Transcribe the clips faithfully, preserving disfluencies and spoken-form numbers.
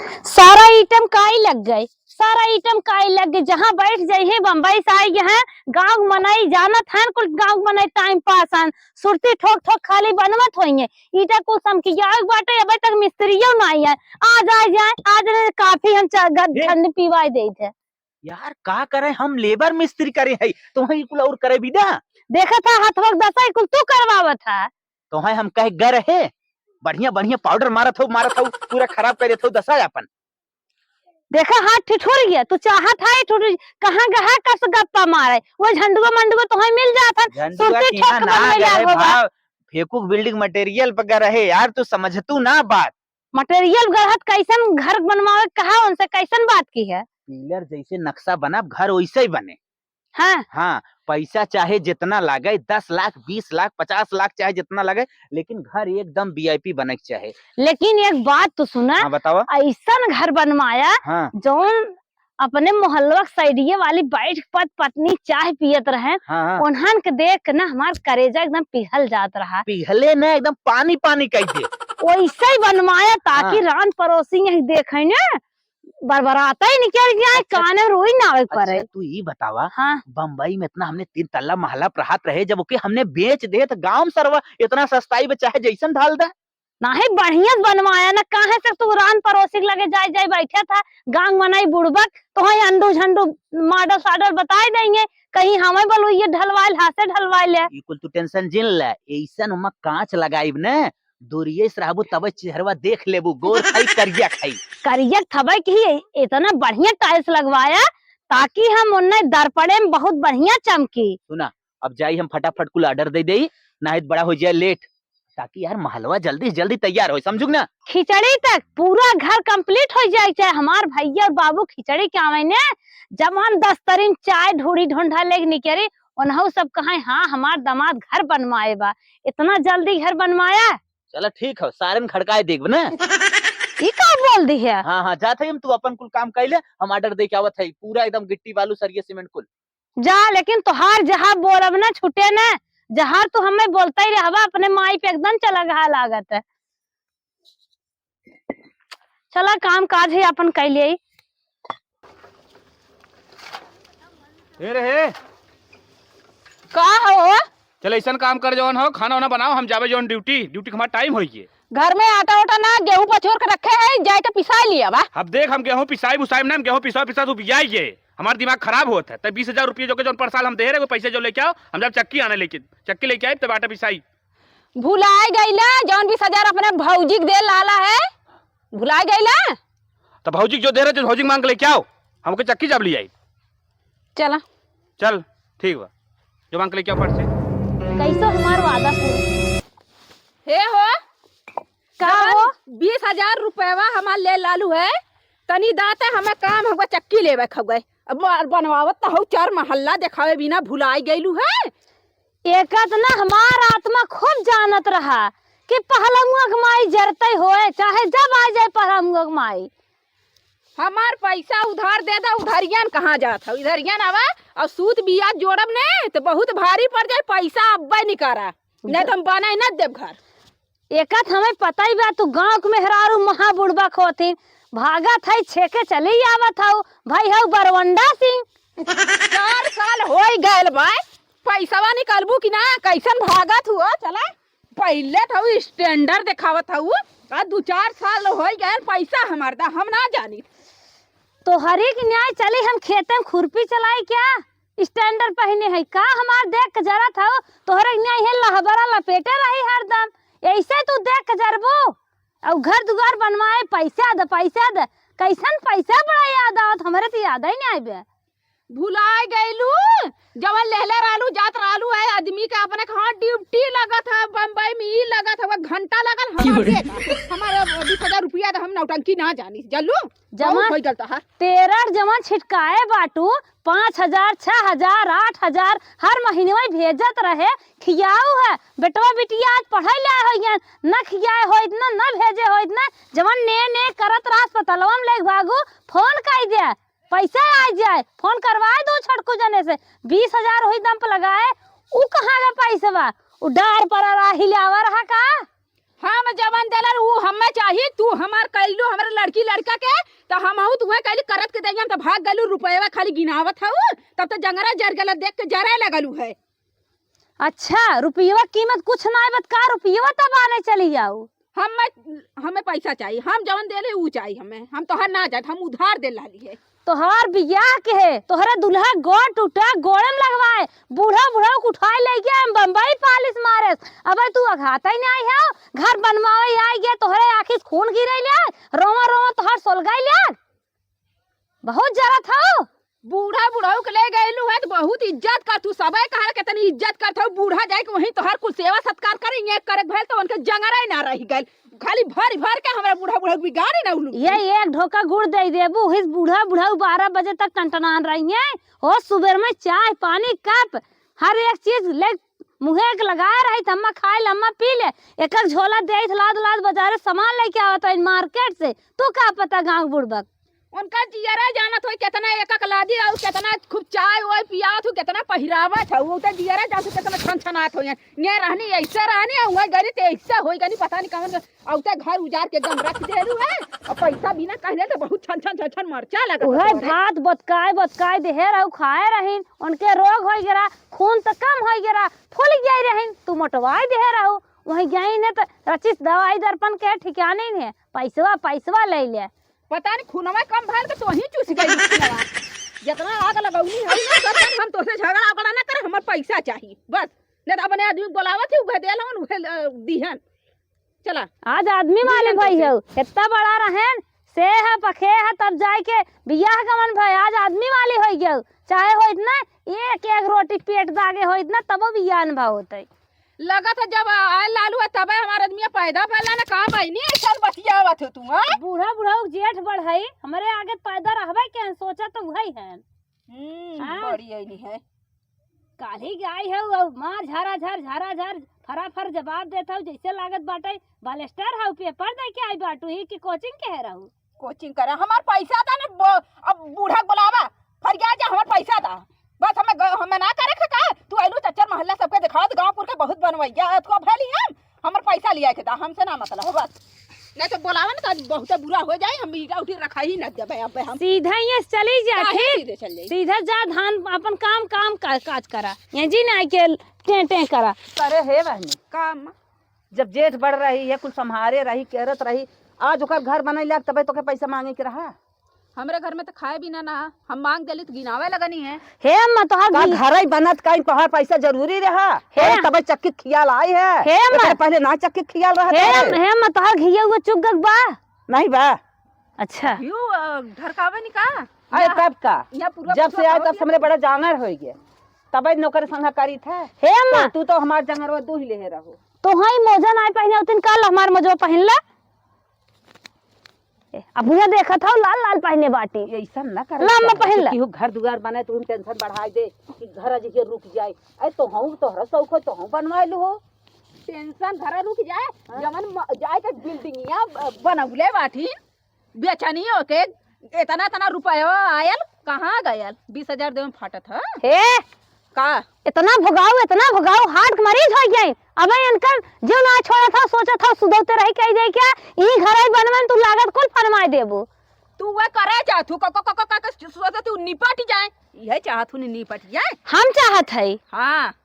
सारा item काई लग गए, सारा item काई लग गए। जहाँ बैठ जाइए, बम्बई से आई हैं, गाँव मनई जानत हैं, कुल गाँव मनई time pass हैं, सुरती ठोक ठोक खाली बनवत होइए। ईटा कुल समकियावे बाटे, अबे तक मिस्त्रियो ना आई है। आज आ जाए, आज ने काफी हम चा-, ग-, ए? ठंड पीवाई देत है। यार, का करे, हम लेबर मिस्त्री करे है, तो वहीं कुल और करे भी ना। देखा था, हथवा के दसा कुल तू करवावत है। तो है हम कहे गर है, बढ़िया बढ़िया powder मारत हो, मारत हो, पूरा खराब कर देत हो दसा अपन। देखा, हाथ ठिठुर गया, तू चाहत है ठिठुर, कहाँ गहा कस गप्पा मारे, वो झंडुआ मंडुआ तो है मिल जात है, झंडुआ सुरती की ठोक यहाँ के ना बनवे गए लाग होगा। भाव, फेंकू building material पर गर है यार, तू समझतू ना बात। Material गढ़त कैसन घर बनवावे, कहा उनसे कैसन बात की है? Pillar जैसे नक्शा बना, घर वैसे ही बने। हाँ। हाँ, पैसा चाहे जितना लागे, दस लाख, बीस लाख, पचास लाख चाहे जितना लागे, लेकिन घर एकदम VIP बने के चाहे। लेकिन एक बात तो सुना, हाँ, बतावा। ऐसन घर बनवाया, हाँ। जौन अपने मोहल्ला के साइडिये वाली बैठ के पत-, पत्नी चाय पियत रहे, हाँ, हाँ। उन्हन के देख के ना हमार करेजा एकदम पिघल जात रहा। पिघले ना, एकदम पानी पानी कह दे। वैसे ही बनवाया ताकि हाँ। रान पड़ोसी यही देखे ना, बरबराता ही निकल जाए, अच्छा, काने रोई ना आवे अच्छा, पड़े। तू ई बतावा, हाँ। बम्बई में इतना हमने तीन तल्ला महला पर रहत रहे, जब ओके हमने बेच दे तो गांव में सरवा इतना सस्ताई में चाहे जैसन ढाल दे। नाही, बढ़िया से बनवाया ना, काहे से तू रान पड़ोसी के लगे जाए जाए बैठे था, गांव मनई बुड़बक, तो है अंडू झंडू model साडल बताए देंगे, कहीं हमें बोलो ये ढलवाए ले, हाथ से ढलवाए ले। ई कुल तू tension जिन ले, ऐसन ओमा कांच लगाइब ने, दूरिये से रहबू तबे चेहरवा देख लेबू, गोर खाई करिया खाई। करिया थबे की इतना बढ़िया tiles लगवाया ताकि हम उन्ने दर्पणे में बहुत बढ़िया चमकी। सुना, अब जाई हम फटाफट कुल order दे देई, नाही तो बड़ा हो जाए late, ताकि यार महलवा जल्दी से जल्दी तैयार होई, समझू ना? खिचड़ी तक पूरा घर complete हो जाए, चाहे हमार भैया और बाबू खिचड़ी के आवे ने, जब हम दस तरीन चाय ढूढ़ी ढोंढा लेके निकली, उन्हऊ सब कहे, "हाँ, हमार दामाद घर बनवाए बा, इतना जल्दी घर बनवाया।" चला ठीक है, सारन खड़काए देखब ना। ई का बोल दी है? हाँ, हाँ, जात है हम, तू अपन कुल काम कर ले, हम order दे के आवत है, पूरा एकदम गिट्टी बालू सरिया सीमेंट कुल। जा, लेकिन तोहार जहाँ बोलब ना छूटे ना, जहाँ तू हमें बोलता ही रहबा, अपने माई पे एकदम चला घा लागत है। चला काम काज है अपन कर लिए। ए रे हे। का हो? चल ऐसन काम कर जवन हो, खाना वाना बनाओ, हम जाबे जवन duty, duty के हमार time होई गए। घर में आटा वाटा ना, गेहूं पछोर के रखे है, जाए के पिसाई लिया बा। अब देख हम गेहूं पिसाई बुसाई ना, हम गेहूं पिसा पिसा तू पियाई गए, हमार दिमाग खराब होत है। तब बीस हजार रुपये जो के जौन परसाल हम दे रहे, वो पैसे जो लेके आओ, हम जब चक्की आने लेके, चक्की लेके आए तब आटा पिसाई। भुलाए गईला, जौन बीस हजार अपने भौजी के दे लाला है, भुलाए गईला। तो भौजी के जो दे रहे, जो भौजी के मांग के लेके आओ, हमके चक्की जब ले आई। चला। चल, ठीक बा, जो मांग के लेके आओ फट से। कैसो हमार वादा पूरा। हे हो, का जवन हो? बीस हजार रुपयवा हमार ले लालू है, तनी दाते हमें काम होगा, चक्की लेवे खगए। अब ब-, बनवावत तो हऊ चार महल्ला देखावे बिना भुलाई गईलू है। एकत ना हमार आत्मा खूब जानत रहा कि पहलमुआ के माई जरते होए, चाहे जब आ जाए पहलमुआ के माई। हमार पैसा उधार दे दे, उधरियन कहाँ जात हऊ? इधरियन आवा और सूद बियाज जोड़ब ने तो बहुत भारी पड़ जाए, पैसा अब्बे निकारा, नहीं तो हम बने न देब घर। एकत हमें पता ही बा, तू गाँव के मेहरारू महा बुड़बक होथिन, भागत है छेके चली आवत हऊ, भाई हऊ बरवंडा सिंह। चार साल होई गयल बा, पैसवा निकालबू कि ना? कैसन भागत हुआ? चला, पहिले तो हऊ standard देखावत हऊ, आ दू चार साल होई गयल, पैसा हमार दा, हम ना जानी। तोहरे के न्याय चली, हम खेते में खुरपी चलाई क्या? Standard पहिने है का? हमार देख के जरत हऊ, तोहरे के न्याय है लहबरा लपेटे रही हरदम, ऐसे तू देख के जरबू। और घर दुआर बनवाए, पैसा द, पैसा द, कैसन पैसा बड़ा याद आवत, हमरे तो याद ही नहीं आवे। भुलाए गईलू, जवन लेहले रहलू, जात रहलू है, आदमी के अपने के हाँ duty लगत है, बम्बई में ई लगत है, वो घंटा लगल, हमार की हो रे? देख, हमारे बीस हजार रुपया तो हम नौटंकी ना जानी, जल्लू, जमा बहुत होई गल तोहार। तेरह जमा छिटकाए बाटू, पाँच हजार, छह हजार, आठ हजार हर महीने में भेजत रहे, खियाऊ है, बेटवा बिटिया आज पढ़े ले आए होइहन, न खियाए होइत न, न भेजे होइत न, जवन ने ने करत रहा अस्पतालवा में लेके भागू, फोन कई दे, पैसा आ जाए, फोन करवाए दो छोटकू जने से, बीस हजार वही दम पे लगाए, उ कहाँ गए पैसवा? उ डार पर रहा, हिलावा रहा का? हम जवन देलन उ हमें चाही, तू हमार कइलू हमरे लड़की लड़का के, त हमहू तुहे कइली करत के देइया, हम त भाग गइलू, रुपयवा खाली गिनावत हऊ, तब त जंगरा जर गला देख के जरे लगलू है। अच्छा, रुपयवा कीमत कुछ ना बत का, रुपयवा तब आने चली जाऊ। हमें, हमें पैसा चाही, हम जवन देले उ चाही हमें, हम तोहर ना जात, हम उधार दे लाली है। तोहार बियाह के है, तोहरे दुल्हा गोड़ टूटा, गोड़े में लगवाए, बूढ़ा बूढ़ा के उठाए ले गया, हम बम्बई पालिश मारे। अबे तू अघाता ही नहीं है, घर बनवावे आई गया, तोहरे आँखी से खून गिरे ले, रोवा रोवा तोहार सोलगाई ले। बहुत जरा था। बूढ़ा बुढ़ऊ के ले गइलू है त बहुत इज्जत कर, तू सबे कहा कितनी इज्जत करत हऊ। बूढ़ा जाए के वहीं तोहार कुल सेवा सत्कार करे, ये करे भइल त उनके जंगरे ना रह गइल। खाली भर भर के हमरा बूढ़ा बुढ़ऊ बिगाड़े ना उलू। ये एक ढोका गुड़ दे देबू, हिस बूढ़ा बुढ़ऊ बारह बजे तक टनटनान रही है। हो सुबेर में चाय पानी कप, हर एक चीज ले मुँहे के लगाए रही, त अम्मा खाए ले, अम्मा पी ले। एक एक झोला दे लाद लाद बाजारे सामान लेके आवत है मार्केट से। तू का पता गाँव बुड़बक। उनका जियरा जानत होई, केतना एक एक लादी अउर केतना खूब चाय वाय पियावत हो, केतना पहिरावत हो, उ त जियरा जानत हो, केतना छन छनात होई। ने रहनी ऐसे रहनी, अउर वही गरी ते ऐसे होई गनी, पता नहीं कौन, अउर ते घर उजार के एकदम रख देलू है, अउर पैसा बिना कहले त बहुत छन छन छन छन मरचा लगत उहे होत है। भात बतकाए बतकाए देहे रहू, खाए रहीन, उनके रोग होई गेरा, खून त कम होई गेरा, फूल गई रहीन, तू मोटवाए देहे रहू, वही गई ने त रचिस दवाई दर्पण के ठिकाने नहीं है, पैसवा पैसवा ले ले। पता नहीं खुनवा कम भइल के तोही चूस गई खुनवा। जितना आग लगौनी है ना, सब दिन हम तोसे झगड़ा उगड़ा ना करे, हमर पैसा चाही बस। नहीं तो अपने आदमी के बोलावत ही, उहे देल हवन, उहे, अ, दिहन। चला। आज आदमी दिहन मालिक भई तोसे। हो, इतना बड़ा रहेन, से है पखे है, तब जाए के बियाह गमन भई, आज आदमी वाली होई गयो। चाहे होइत ना एक एक रोटी पेट दागे होइत ना, तबो बियाह न भा होतई। लगत है जब आयल लालू है तबे हमार आदमिया पैदा भला ना, का बहिनी ऐसन बतियावत हो तू, हाँ? बूढ़ा बुढ़ऊ जेठ बढ़ई, हमरे आगे पैदा रहबे के हन, सोचा तो उहई हन। हम्म, हाँ। बड़ी ऐनी है। काल्ही के आई हऊ, अउ मार झारा झार, झारा झार, फरा फर जवाब देत हऊ, जैसे लागत बाटे बालेस्टर हऊ, पेपर दे के आई बाटू ही कि कोचिंग के है रहू? कोचिंग करा, हमार पैसा दा ना, ब-, अब बूढ़ा के बोलावा, फरिया जा, हमार पैसा दा। बस हमें ग-, हमें ना करे के का, तू अइलू चच्चर महल्ला सबके दिखावत, गाँवपुर के बहुत बनवैया, अथवा भैली हम, हमार पैसा लिया के दा, हमसे ना मतलब हो बस। नहीं तो बोलावा ना तो आज बहुत बुरा हो जाए, हम ईटा उठी रखा ही ना देबे अब हम। सीधा ही चली जा, काहे ठीक? सीधे चल जाई? सीधा जा, धान अपन काम, काम का, काज करा, ये जी ना के टें टें करा। अरे हे बहनी, काम जब जेठ बढ़ रही है, कुल संभारे रही, केरत रही, आज ओकर घर बनई लाग, तबे तोके पैसा मांगे के रहा? हमरे घर में तो खाए बिना ना, हम मांग देली तो गिनावे लगनी है। हे अम्मा, तोहार का घी- घर ही बनत, कहीं तोहार पैसा जरूरी रहा? हे अरे, तबे चक्की खियाल आई है। हे अम्मा। एकरे पहले ना चक्की खियाल रहा हे तोहरे? अम्मा, हे अम्मा, तोहार घिया हुआ चुक गक बा? नहीं बा। अच्छा। यू, अ, ढरकावे नहीं का? अरे, या, तब का? या पूरा जब से पूरा आए, तब से हमरे बड़ा जांगर होई गए। तबे नौकर संघा करी था। हे अम्मा। तो तू तो हमार जंगरवा दूह लेहे रहो। तो हई मोजा नाय पहिने, उतिन काल हमार मोजवा पहिन ला। ए, अब उहे देखत हौ, लाल लाल पहिने बाटी। ऐसा ना करे ला, अम्मा, चाहिए। पहिन ला। केहू घर दुआर बनाए तो उन टेंशन बढ़ाए दे कि घर आज के रुक जाए। अरे तो हूँ तोहरा शौक हो तो हूँ बनवा लू हो। टेंशन घर रुक जाए, हाँ। जवन म-, जाए के बिल्डिंगिया ब-, बनौले बाटी, बेचनी होके इतना इतना रुपया आयल, कहाँ गयल? बीस हजार देवे में फाटत ह। हे, का? इतना भोगाऊ, इतना भोगाऊ, heart के मरीज होइ गए। अबे इनकर जीव ना छोड़त हौ, सोचत हौ, सुधौते रही कही दे क्या? ई घर आई बनवन तू लागत कुल फरमाए देबू। तू वह करे चाहत हूँ, क-, क-, क-, क-, क-, सोचत हूँ निपट जाए। यह चाहत हूँ नि-, निपट जाए। हम चाहत है। हाँ।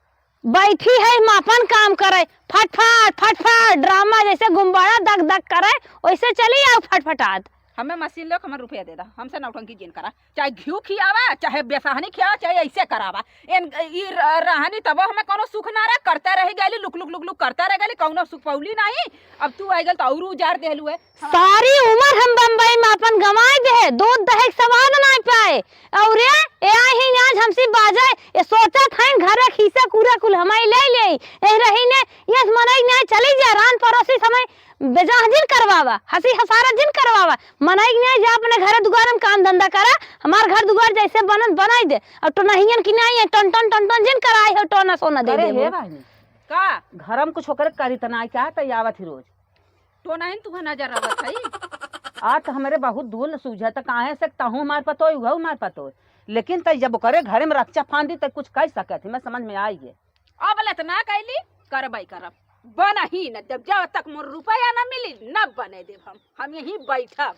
बैठी है, हम आपन काम करे, फटफट, फटफट, ड्रामा जैसे गुब्बारा दग दग करे, वैसे चली आओ फटफटात। हमें मशीन लो, हमें रुपया दे दा, हमसे नौटंकी जिन करा, चाहे घिउ खियावा, चाहे बेसहनी खियावा, चाहे ऐसे करावा। एन, ई र-, रहनी तब हमें कोनो सुख ना रहा, करते रह गइली, लुक, लुक, लुक, लुक करते रह गइली, कौनो सुख पौली नहीं। अब तू आ गल तो और उजार देलू है। सारी उमर हम बम्बई में अपन गंवाए देहे, दूध दही के स्वाद ना पाए। और ये, ये आई ही आज हमसे बाजे, ये सोचत हैं घरे खीसा कूरा कुल हमाई ले ले। ए रही ने, ये मनई ने चली जा, रान पड़ोसी समय बेजाह जिन करवावा, हंसी हसारा जिन करवावा। मनई ने जा अपने घर दुआर में काम धंधा करा, हमार घर दुआर जैसे बनत बनाई दे। और टोनहियन की नहीं है, टन टन टन टन जिन कराई हो, टोना सोना दे अरे दे हे वो। बहिनी, का? घर में कुछ ओकरे करी त नाई का, त आवत ही रोज। टोनहिन तुहे नजर आवत है? आ त हमरे बहुत दूर न सूझत, काहे से तहूँ हमार पतोय, उहू हमार पतोय। लेकिन त जब ओकरे घरे में रक्षा फांदी त कुछ कह सकत ही, मैं समझ में आई है। अब ले त ना कैली, करबै करब। बनही न देब, जब तक मोर रुपया न मिली, न बने देब हम। हम यहीं बैठब,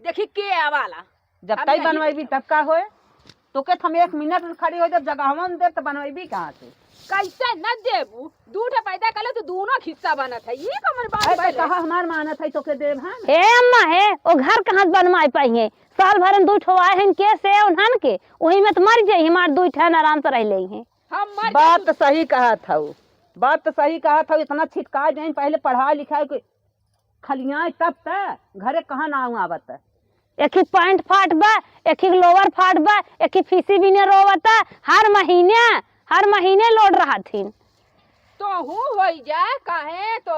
देखी के आवाला। जब हम तई यहीं बनवाइबी, बैठब। तब का होए? तोके त हम एक मिनट में खड़ी हो जाब, जगहवा न देब, त बनवाइबी कहाँ से? कैसे न देबू? दू ठे पैदा कर ले, तू दोनों हिस्सा बनत है। ई कमर बात अरे, तो भले। कहा हमार मानत है, तोके देब हम? हे अम्मा, हे, ओ घर कहाँ बनवाए पाई है? साल भर में दू ठो आए हैं, के से उन्हन के? वही में तो मर जाई, हमार दू ठे आराम से रह ले हैं। हम मर बात जाई। सही कहत हऊ, बात तो सही कहत हऊ। इतना छिटकाए देन, पहले पढ़ाई लिखाई के खलियाए तब त घरे कहाँ नाऊ आवत। एक ही पैंट फाट बा, एक ही लोअर फाट बा, एक ही फीसी बिने रोवता। हर महीने, हर महीने लोड रहत हिन। तोहू होई जा, काहे तो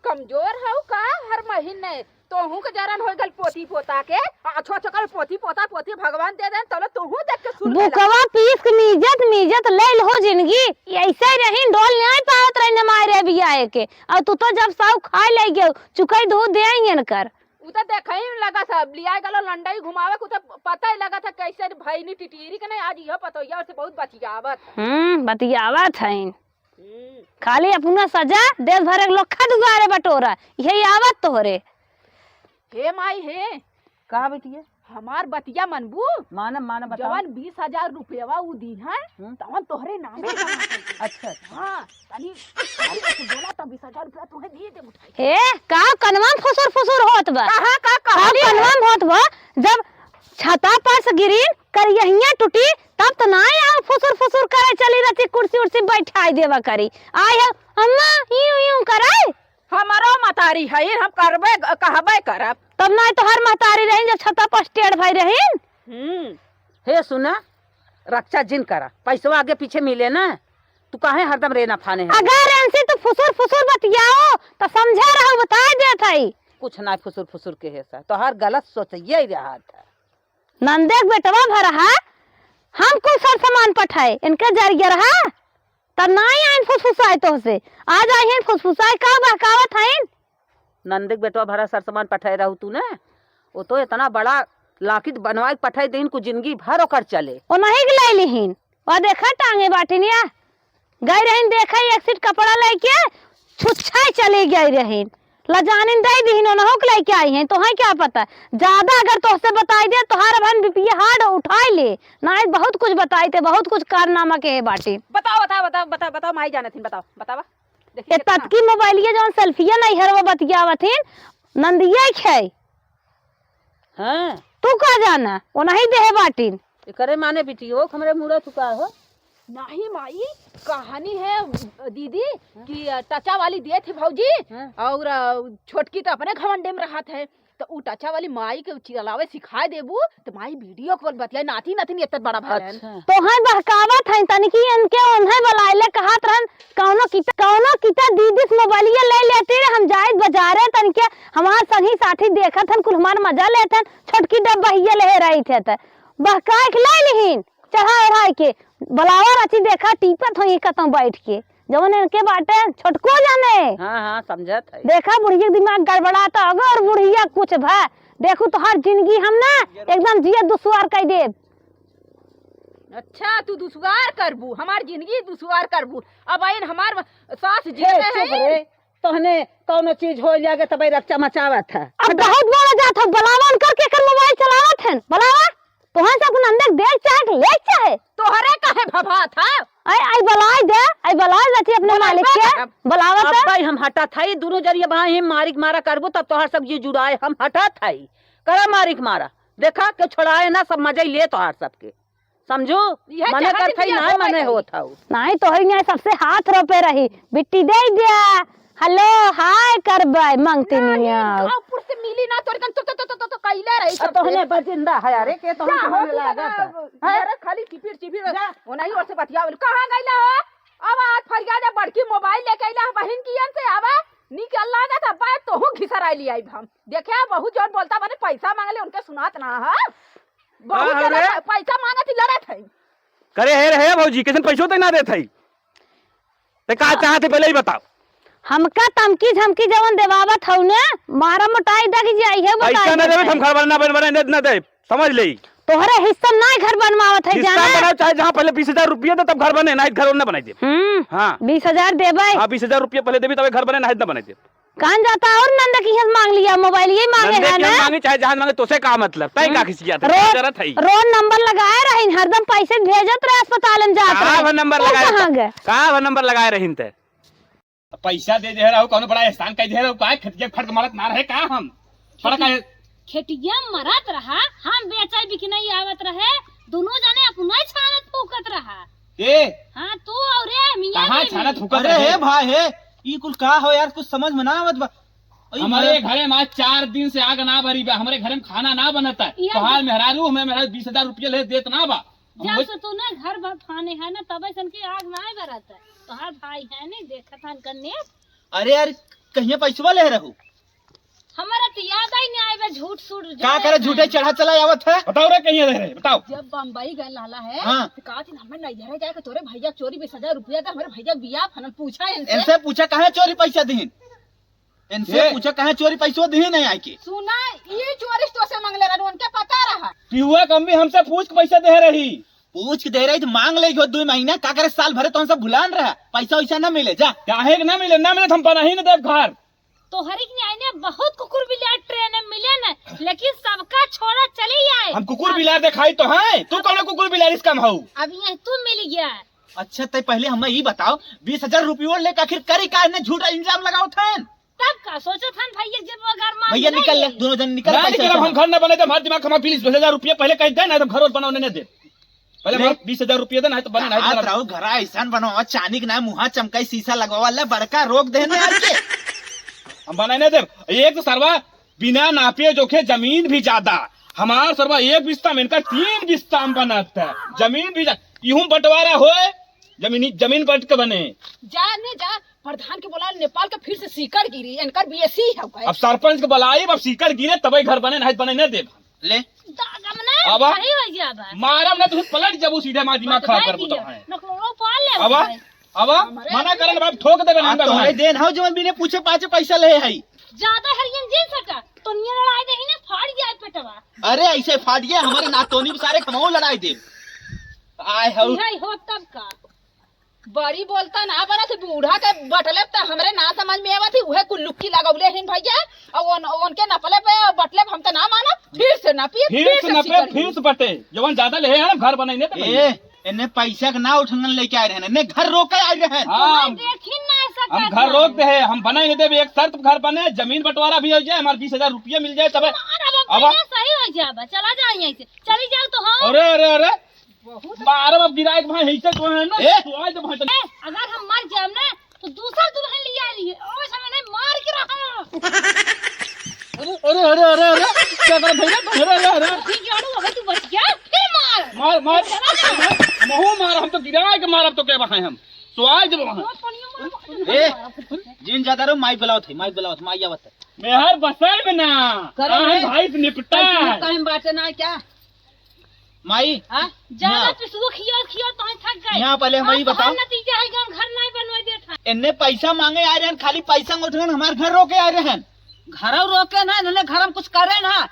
कमजोर हऊ का? हर महीने तोहू के जरन हो गल पोती पोता के, आ छो छो कर पोती पोता, पोती भगवान दे देन, तोला तोहू देख के सुन लेला। बुकवा पीस के मीजत मीजत ले लो जिंदगी, ऐसे ही रही, डोल नहीं पावत रही न मारे बियाए के। और तू तो जब साउ खाए ले गयो, चुकई धो दे आइयन कर। उ तो देखई में लगा था, लिया गलो लंडई घुमावे, उ तो पता ही लगा था कैसे भईनी टिटीरी के नहीं, आज इहो पतोहिया से बहुत बतियावत। हम्म, बतियावत हईन। हम्म। खाली अपना सजा, देश भर के लोग खा दुआरे बटोरा, यही आवत तोहरे। हे माई हे। का बिटिया? हमार बतिया मनबू? मानब, मानब, बताओ। जवन बीस हजार रुपयवा उ दी है, हम्म। तवन तोहरे नामे जमा कर दे। अच्छा, अच्छा। हाँ, तनी, तनी कुछ बोला तो बीस हजार रुपया तोहे दिए दे उठाई। हे, का कनवा में फुसुर फुसुर होत बा? कहाँ का का कहली? कनवा में होत बा? जब छता पर से गिरिन, करियहिया टूटी, तब तो ना आओ फुसुर फुसुर करे चली रहती, कुर्सी उर्सी बैठाई देवा करी। आए हो, अम्मा, यूं यूं करे। हमरो मतारी है, हम करबे, कहबे करब। तब ना तोहर महतारी रही, जब छता पर टेढ़ भाई रही। हम्म। हे सुना, रक्षा जिन करा, पैसवा आगे पीछे मिले ना, तू काहे हरदम रेना फाने है? अगर इनसे तो फुसुर फुसुर बतियाओ, तो समझे रहो, बताए देत हई। कुछ ना फुसुर फुसुर के है सा, तोहर गलत सोचिए रहा था। नंदे के बेटवा भरहा, हम कुल सर सामान पठाए, इनके जरिया रहा, तब ना आइन फुसफुसाए तोहसे। आज आई हैं फुसफुसाए, का बहकावत हईन? नंदे के बेटवा भरा सर सामान पठाए रहू तू ने, वो तो इतना बड़ा लाकिट बनवाए के पठाए देहिन, कुछ जिंदगी भर ओकर चले। ओ नहीं के लाई लिहिन, वा देखा टांगे बाटिन या। गई रहिन देखे एक सीट कपड़ा लेके, छुच्छाए चली गई रहिन। लजानिन दे दिहिन, ओनहु के लेके आई हैं, तोहे क्या पता? ज्यादा अगर तोहसे बताई दे, तोहार बहन बीपी हार्ड उठाई ले। नाहीं, बहुत कुछ बताई थे, बहुत कुछ कारनामा के है बाटी। बताओ, बताओ, बताओ, बताओ, बताओ, माई जानत हिन, बताओ, बतावा। देखी ये कितना ततकी मोबाइलिया जौन सेल्फिया नहीं हरवा बतियावत हिन, नंदिया के है। हाँ। तू का जाना, वो नहीं देहे बाटिन। एकरे माने बिटियो, हमरे मुड़ा चुका हो। नहीं माई, कहानी है दीदी हाँ। कि, अ, टचा वाली दिए थे भौजी हाँ। और, अ, छोटकी तो अपने घमंडे में रहत है, तो उ टचा वाली माई के चिल्लावे सिखाए देबू, तो माई वीडियो कॉल बतियाए, नाती नातिन इतना बड़ा भलन। अच्छा। तो हैं बहकावत हैं तनिकी इनके, उन्हें बुलाए ले कहत रहन, कौनो किता, कौनो किता दीदी से मोबाइलिया ले लेती रे, हम जाइत बाजारे तनिके, हमार संगी साथी देखत हन, कुल हमार मजा लेत हन, छोटकी डब्बहिया ले रही थे त बहकाए के ले लिहिन। चढ़ा ओढ़ाई के बुलावा रची देखा टीपत होई कतौ बैठ के, जवन इनके बाटे छोटको जाने। हाँ, हाँ, समझत है। देखा बुढ़िया के दिमाग गड़बड़ाता होगा और बुढ़िया कुछ भा। देखू तोहार जिंदगी हम ना एकदम जिया दुश्वार कई देब। अच्छा, तू दुश्वार करबू, हमार जिंदगी दुश्वार करबू। अब आइन हमार सास हे, जियते चुप हैं। रे, तोहने कौनो चीज हो जागे तब रक्षा मचावत है। अब बहुत बड़ा जात हो, बुलावा उनकर के कर मोबाइल चलावत हैं, बुलावा। तोहन से अपन अंदर देख चाहे कि ले चाहे। तोहरे काहे भभात है? आई, आई बुलाई दे, आई बुलाई दे अपने बोला मालिक के। अब बुलावत अब है। भाई हम हटत है, दोनों जरिए भाई हम मारिक मारा करबो तब तोहार सब ये जुड़ाए, हम हटत है। करा मारिक मारा। देखा के छोड़ाए ना, सब मजा ही ले तोहार सबके। समझू? इहे मने चाहत करत हई, ही ना बियाह मने होई। होत हऊ। नाहीं, तोहरी नाहीं सबसे हाथ रोपे रही। बिट्टी दे दिया। हेलो, हाय करबै, मंगतिनिया। नाहीं, गाँवपुर से मिली ना, तोरे कन तो, तो, तो, तो, तो, तो कैले रही आ, सबसे। तोहने बजिंदा है, अरे, के तोहन जा, के हो मने तू लागत बता, है? हैं? जरा खाली चिपिर, चिपिर, जा। वो नहीं, ओर से बतियावल। कहाँ गइला हो? अब आज फरिया दे, बड़की मोबाइल लेके अइला, बहिन कियन से आवा। निकल लागत, अब तोहू घिसराई लियाई हम। देखे, बहुत जोर बोलता, माने पैसा मांगले, उनके सुनात ना है। बहुत हाँ, ज्यादा रे। प-, पैसा मांगत ही लड़त है। करे हे रे, हे भौजी, कैसन पैसो ते ना देत है? ते का चाहत है, पहले ही बताओ। हमका धमकी झमकी जवन देवावत हऊ ने, मारा मोटाई दग जाई है, पैसा बताई ना देबे, देत हम है। घर वाला ना बन, बने, ना, ना दे, समझ ले। तोहरे हिस्सा ना घर बनवावत है, हिस्सा जाना? बनाओ, चाहे जहाँ पहले बीस हजार रुपया दे, तब घर बने, नहीं घर न बनाई दे। हम्म। हाँ। बीस हजार देबै? हाँ, बीस हजार रुपया पहले देबी, तब घर बने, नहीं न बनाई दे। कान जाता और नंद की हियाँ मांग लिया, मोबाइल ये मांगे नंदे है के ना? मांगे, चाहे जहाँ मांगे, तोसे का मतलब? तै का हम्म। खिसियात है? रोज, जरूरत है। रोज नंबर लगाए रही, हरदम पैसे भेजत रहे, अस्पताल में जात कहाँ रहे। भर नंबर वो लगाए? कहाँ गए? कहाँ भर नंबर लगाए रही ते? पैसा दे दे रहू, कौनो बड़ा एहसान कर दे रहू, का खेतिया फर्क मारत ना रहे का हम? बड़ा का खेतिया मरत रहा, हम बेचे बिकने आवत रहे, दोनों जने अपना छानत फूकत रहा। ए? हाँ, तू और रे मियाँ कहाँ बीवी। छानत फूकत अरे रहे? हे भाई, हे, ई कुल का हो यार, कुछ समझ में ना आवत बा। अई हमारे भाई। घरे में आज चार दिन से आग ना बरी बा, हमारे घरे में खाना ना बनता है। ये तोहार मेहरारू हमें मेहरारू बीस हजार रुपया ले देत ना बा। जब से तू ना घर ब-, फाने है ना, तबे से इनकी आग ना बरत है। तोहार भाई है नहीं, देखत हन कन्ने। अरे यार, कहिए पैसवा ले रहू? हमारा तो याद ही नहीं आए बे, झूठ सूठ का जो करे, है। झूठे चढ़ा चला आवत है। बताओ रे, कहिए ले रहे, बताओ। जब बम्बई गए लाला है, हाँ। तो कहा थी, "हमें नहीं धरे जाए, तोरे भैया चोरी बीस हजार रुपया था, हमारे भैया बिया फनल पूछा इनसे।" इनसे पूछा, कहाँ चोरी पैसा दीन? इनसे ये पूछा, कहाँ चोरी पैसवा दीन है आके? सुना, ये चोरी तो से मांगले रहे, उनके पता रहा। पिहुआ कम्मी हमसे पूछ के पैसा दे रही। पूछ के दे रही तो मांग ले, दो महीना का करे, साल भरे तो हमसे भुलान रहा, पैसा वैसा ना मिले, जा। काहे के ना मिले, ना मिले तो हम बना ही ना देब घर। तोहरी के न्याय ने बहुत कुकुर बिलार ट्रेन में मिले न, लेकिन सबका छोड़ा चले आए। हम कुकुर बिलार दिखाई तो है, तू कौन कुकुर बिलार इसका हम हऊ? अब ये तू मिल गया। अच्छा, तै पहले हमें ई बताओ, बीस हजार रुपये लेके आखिर करी का, इन्हें झूठा इल्जाम लगाओ थे? तब का सोचत हन भैया, जब वो घर मान भैया, नहीं निकल ले, गए। दोनों जन निकल, ना पैसा निकल, हम उठा। घर ना बने, तो हमारे दिमाग, हमारे बीस हजार रुपया पहले कहीं दे ना, तो घर और बनाने ना दे। पहले ले। हमारे बीस हजार रुपया दे ना, तो बने ना, कहा तो रहो, घर ऐसन बनवा, चांदी के ना मुहा चमकाई, शीशा लगवा, ले बड़का रोक देने आके। हम बनाने दे। एक तो सरवा बिना नापे जोखे जमीन भी ज्यादा, हमार सरवा एक बिस्ता में इनका तीन बिस्ता में बनत है, जमीन भी जा-, इहूं बंटवारा होए, जमीनी, जमीन बंट के बने। जा ने जा, प्रधान के बोला, नेपाल के फिर से सीकर गिरी, इनकर बीएसी है गए। अब सरपंच के बुलाई, अब सीकर गिरे तबे घर बने, नहीं बने न देब। ले। दागम ना, आवा। सही हो जाबा। मारब ना, तू पलट जाबू सीधे, मार दिमाग खराब करबू तो है। नकलो पाल ले आवा, भाई। आवा, हमारे मना करन बाप, ठोक देबे ना तोहरे भाई। देन हौ जवन बिने पूछे पाछे पैसा ले है। ज्यादा हरियन जिन सका, तो नियर लड़ाई दे ही ना, फाड़ जाए पेटवा। अरे ऐसे फाड़ गया, हमारे नातोनी सारे कमाओ लड़ाई दे। आय हौ। इहै हो तब का। बड़ी बोलता ना बना थे, बूढ़ा के बटले त हमरे ना समझ में आवत ही, उहे कुल लुक्की लगौले हिन भैया। और उन, उनके नपले पे बटले पे हम त ना मानब, फिर से ना पिए, फिर फिर से से ना पिए, फिर से बटे। जवन ज्यादा ले है ना, घर बनाई नहीं तो ए, इन्हें पैसा के ना उठंगन लेके आए रहन, इन्हें घर रोके आए रहन। हाँ, भाई, देखी ना ऐसा हम करना घर रोक है। दे है, हम बनाई नहीं देबे, एक शर्त घर बने, जमीन बंटवारा भी हो जाए, हमारे बीस हजार रुपया मिल जाए, तबे अब अब अब अब सही हो जाबा, चला जाए यहीं से, चली जाओ तो हाँ। अरे, अरे, अरे, बहुत मारब अब गिराए के भाई, ऐसे तो है ना, ए? तो आज भाई ए, अगर हम मर जाब ना, तो दूसर दुल्हन लिया लिए, ओ सामने मार के रहा। अरे, अरे, अरे, अरे, अरे, क्या कर भैया? अरे, अरे, अरे। ठीक जानो, अगर तू बच गया, फिर मार। मार, मार। चला जा। महू मार, हम तो गिराए के मारब तो क्या बहाए हम? तो आज जब वहाँ। बहुत बढ़िया मार। ए, जिन ज्यादा रहो, माई बुलाओ थे, माई बुलाओ थे, माई आवत है। मेहर बसल में ना, करे आज है। भाई से निपटा कहीं है। कहीं बाटे ना क्या? माई, हाँ? ज्यादा यहाँ। पिसुआ खियाल खियाल तो हम थक गए। यहाँ पहले हम अब यही बताओ। हमार नतीजा है कि हम घर नहीं बनवा देत हैं। इन्ने पैसा मांगे आ रहे हैं, खाली पैसा उठे हैं, हमारे घर रोके आ रहे हैं। घरों रोके ना, इन्होंने घर में कुछ करे ना।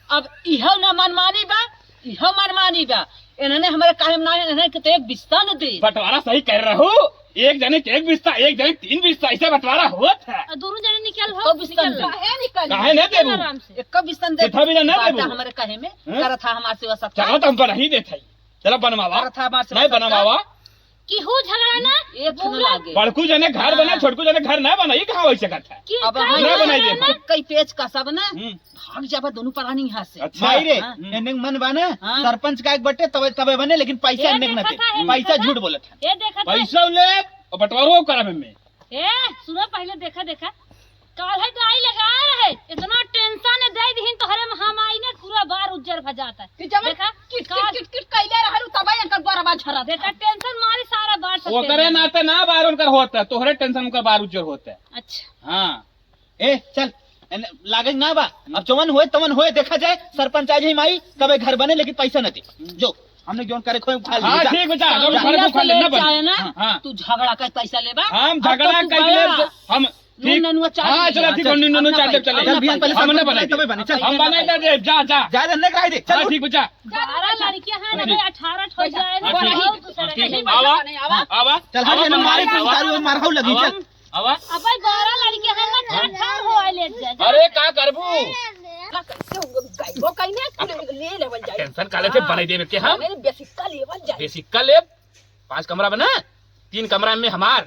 अब इहो ना मनमानी बा, इहो मनमानी बा। इन्होंने हमारे काहे में ना, इन्होंने के तो एक बिस्ता न दे। बंटवारा सही कर रहू। एक जने के एक बिस्ता, एक जने के तीन बिस्ता, ऐसे बंटवारा होत है। और दोनों जने निकल हो, एको बिस्ता निकल नहीं। काहे निकल? काहे नहीं देबू? आराम से। एको बिस्ता नहीं देबू। कितना भी ना, ना बाटा देबू। हमारे कहे में, हैं? करत हा हमार सेवा सत्कार। चलो तो हम पर नहीं देत है। चलो बनवावा। करत हा हमार सेवा नहीं सत्कार। बनवावा। कि हो झगड़ा ना, एक ठो बोला। लागे। बड़कू जने घर बना, हाँ। छोटकू जने घर ना बना, ये कहाँ हो सकत है? कि अब कई हम ना बनाई झगड़ा देबू। ना। कई पेच का सब ना, हम्म। भाग जाबा दोनों परानी यहाँ से। अच्छा। माई रे, हाँ। एने मन बा ना, हाँ। सरपंच का एक बटे तबे, तबे बने, लेकिन पैसा ये एने ना देखा दे। था, ये पैसा देखा था। झूठ बोलत है। ये देखा था। पैसा ले और बंटवारो करा में। ए, सुनो पहले, देखा, देखा। काल है दाई लगा रहे, इतना tension है, दे दिहिन तोहरे में हम आई ने पूरा बार उज्जर भ जाता है। कि जब देखा, किट, किट, काल किट, किट कैले रहलू, तब एकर बरबा झरत देखा, है। Tension मारी सारा बार सब ओकरे tension। नाते ना बार उनकर होता है, तोहरे tension उनकर बार उज्जर होता है। अच्छा। हाँ। ए, चल, एने लागे ना बा। अब जवन होए, तवन होए, देखा जाए। सरपंच आ जाई माई, तबे घर बने, लेकिन पैसा न दे। जो, हमने जौन करे खोए, उठा ले, हाँ, जा। ठीक बा, जा, जो भी बढ़िया करे, से खा ले, ले ना बने। जाए ना, हाँ, हाँ। तू झगड़ा कर पैसा लेबा। हम अब तो झगड़ा तू कर ले, गया। हम ठीक। ननुआ चाट हाँ, चला, ठीक, चल। ननुआ चाट चल, चले। चल, भैया, पहले हम सब ना बनाई तबे दे। बनी, चल। हम बनाई दे, जा, जा। जा, जा, नहीं कराई दे, चल। हाँ, ठीक, बच्चा। बारह लड़कियां हैं ना, ठीक। भाई, अठारह हो जाए, हाँ, ठीक। बहुत दूसरे ठीक। कहीं आवा, बच्चा नहीं, आवा। आवा। चल, हट, आवा, ये ना मारे, आवा। मार खाऊ लगी, आवा। चल। आवा। अबे बारह लड़कियां हैं ना, ठार ठार हो आए ले जा, जा। अरे, का करबू? कैसे हो गई? वो कहीं ना ले, ले लेवल जाए। टेंशन का लेते हाँ। बनाई देबे के हम? अरे, बेसिक्का लेवल जाए। बेसिक्का लेब। पाँच कमरा बना, तीन कमरा में हमार,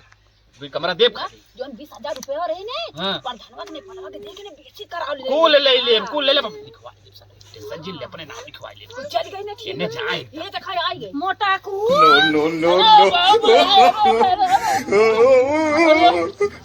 दो कमरा देब खाली। जौन बीस हजार रुपया रहे ने, हाँ। प्रधानवा के नहीं, प्रधानवा के दे के ने बेसी करा ले। कुल ले ले, हाँ। कुल ले ले, बाबू, लिखवा ले, सब टेंशन जिन ले, अपने नाम लिखवा ले। चल गई ना, ठीक एने है। जाए। ये देखा, आई गई। मोटा कू। No, no, no, ओ no। बाबू, ओ बाबू।